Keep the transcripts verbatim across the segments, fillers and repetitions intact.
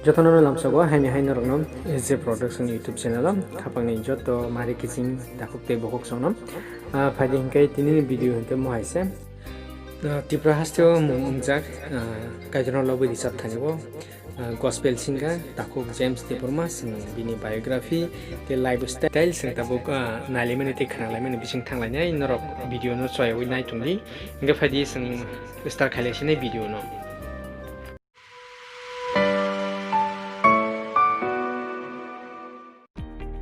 Jotono lamsogo haini hai norokno S J Production YouTube channel o khapangni joto mari kiching takhuk tei bokhok songno. Ah, phaidi hinkhe tinini video hinkhe mohai se. Ah, Tripura hasteo mung wngjak, ah, Kaitorno lobwi richab thani o, ah, gospel singer takhuk James Debbarma, chwng bini biography tei lifestyle chwng tabuk, ah, nailaimani tei khnalaimani bising thanglainai norok video no choyawi nai tongdi. Hinkhe phaidi chwng start khailaisinai video no.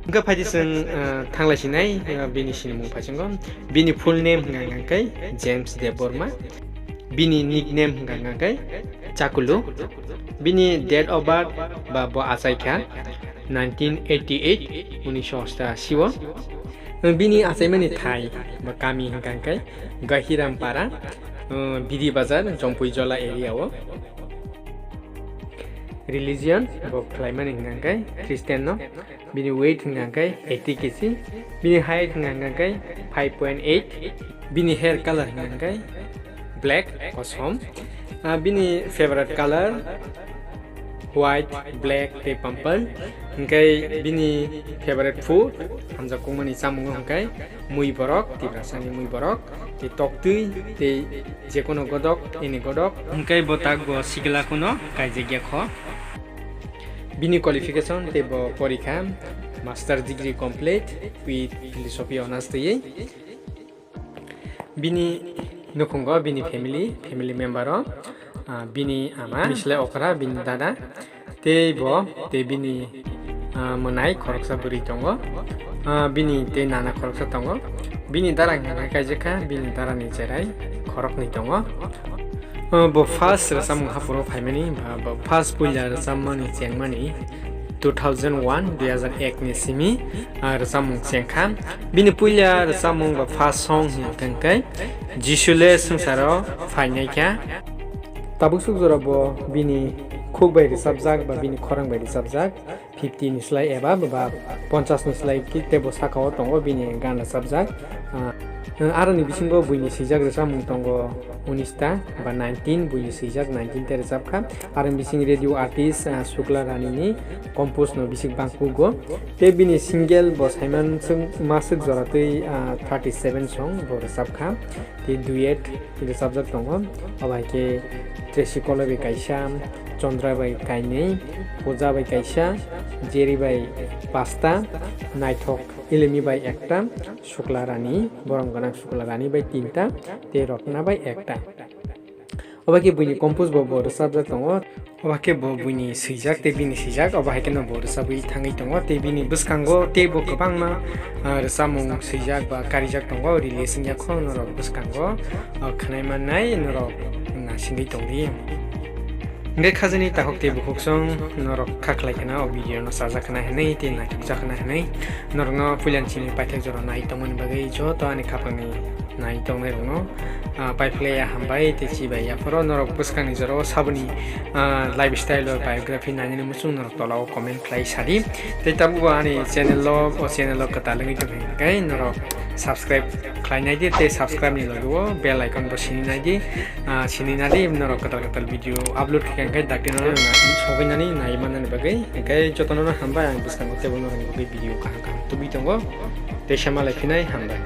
Hwnkhe phaidi chwng, ah, thanglaisinai, ah, bini sinimung phaisingo. Bini full name hwnkha hwnkhe James Debbarma. Bini nickname hwnkha hwnkhe Chakulu. Bini date of birth ba bo achaikha nineteen eighty-eight, unisho osta sio. Bini achaimani thai ba kami hwnkha hwnkhe Gahirampara, ah, Bidi Bazar, Jompui Jola area o. Religion bo khlaimani hwnkha hwnkhe Christian no. Bini weight hwnkha hwnkhe eighty K G. Bini height hwnkha hwnkhe five point eight. Bini hair color hwnkha hwnkhe black, kosom. Ah, bini favorite color white, black tei purple. Hwnkhe bini favorite food hamjakmani chamung hwnkhe mui borok, Tiprasani mui borok, tei toktwi, tei jekono godok, ini godok. Hwnkhe bo tak bo sikla kuno kaijak ya kho. Bini qualification tei bo porikha master degree complete with philosophy honours twiwi. Bini nukhungo bini family, family member o, ah, bini ama, bini slai okra, bini dada, tei bo, tei bini, ah, mwnai khoroksa bwrwi tongo. Ah, bini tei nana khoroksa tongo. Bini dara hwnkha khe kaijak kha, bini dara ni cherai khoroknwi tongo. Ah, bo first rwchapmung haphuru phaimani, ba bo first puila rwchapmani chengmani two thousand one, dui hazar ek ni simi, ah, rwchapmung chengkha. Bini puila rwchapmung ba first song hwnkha hwnkhe Jisule swngcharo phainaikha. Tabuk suk jora bo bini khuk bai rwchapjak ba bini khorang bai rwchapjak fifty ni slai eba ba ponchas ni slai ki tebo saka o tongo bini gan rwchapjak. Ah, aroni bisingo buini swijak rwchapmung tongo unis ta ba nineteen, buini swijak nineteen ta rwchapkha. Aroni bising radio artist, ah, Sukla Rani ni compose no bisik bangkugo. Tei bini single bo saiman swng maswk jora twi, ah, thirty seven song bo rwchapkha. Tei duet rwchapjak tongo. Abo hai khe Tracy Kolo bai kaisa, Chandra bai kainwi, Pooja bai kaisa, Jerry bai pasta, Naithok Ilimi bai ekta, Sukla Rani, borom gwnang Sukla Rani bai tinta, tei Rotna bai ekta. Obo khe buini compose bo, bo rwchapjak tongo. Obo khe bo buini swijak tei bini swijak, obo hai kheno bo rwchabwi thangwi tongo. Tei bini bwskango tei bo kwbangma, ah, rwchapmung swijak ba karijak tongo, release wngya kho norok bwskango, ah, khwnai mannai norok naisingwi tongdi. Hwnkhe khajani takhuk tei bukhuksong norok kha khlai khna o video no chajak khna hinwi tei naithokjak khna hinwi norokno puilani simi paithak jora nai tongmani bagwi joto ani khapangni nai tongnai rokno, ah, paiphlaiya hambai tei chibai yaphoro norok bwskangni jorao saboni, ah, lifestyle o biography nainani muchung norok tola o comment khlai sadi. Tei tabukbo ani channel o, o channel o kwtal wngwi tongkha hwnkhe norok subscribe khlai naidi tei subscribe ni logi o bell icon bo sini naidi, ah, sini nadi norok kwtal kwtal video upload khe hwnkhe dakti no sogwi nani nai manani bagwi hwnkhe jotono no hambai ang bwskango teibo norokni bagwi video kaham kaham tubui tongo tei sama lai phinai hambai.